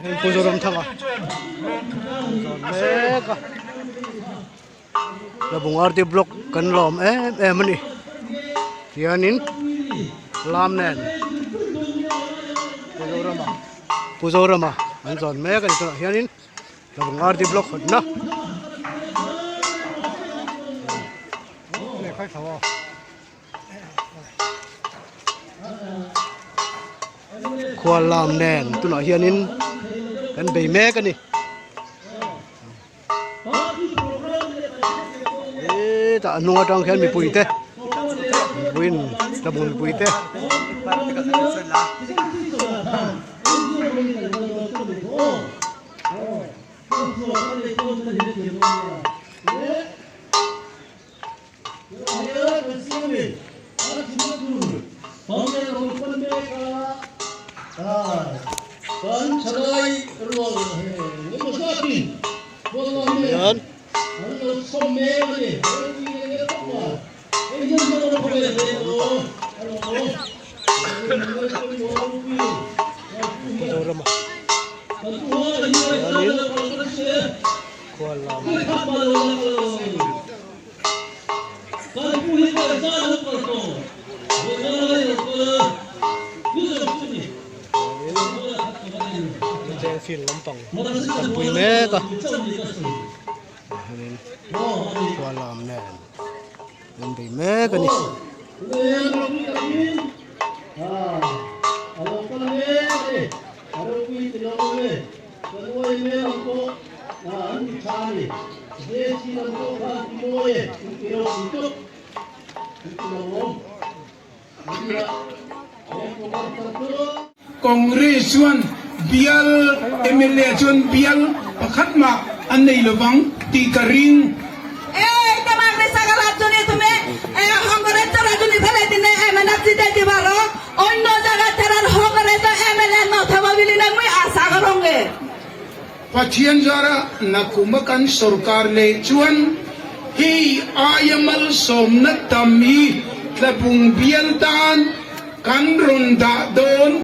Heng Pu Zoramthanga zawn mek a Tlabung RD block kan lawm em em a ni tihianin lam nen Pu Zorama Pu Zorama an zawn mek a ni tunah hianin Tlabung RD block hawnna. Khual lam nen tunah hianin kan bei mek a ni. Hetah a hnung atang khian mipui te mipuiin tlabung mipui te. Hian Mizorama hianin khual lam. Cheng field lampang kan pui mek a hianin khua lam nen an bei mek a ni. Congress chuan bial mla chuan bial pakhat mah an nei lovang tih ka ring. Pathian zara nakuma kan sorkar leh chuan hei aia malsawmna tam hi Tlabung bial tan kan rawn dah dawn.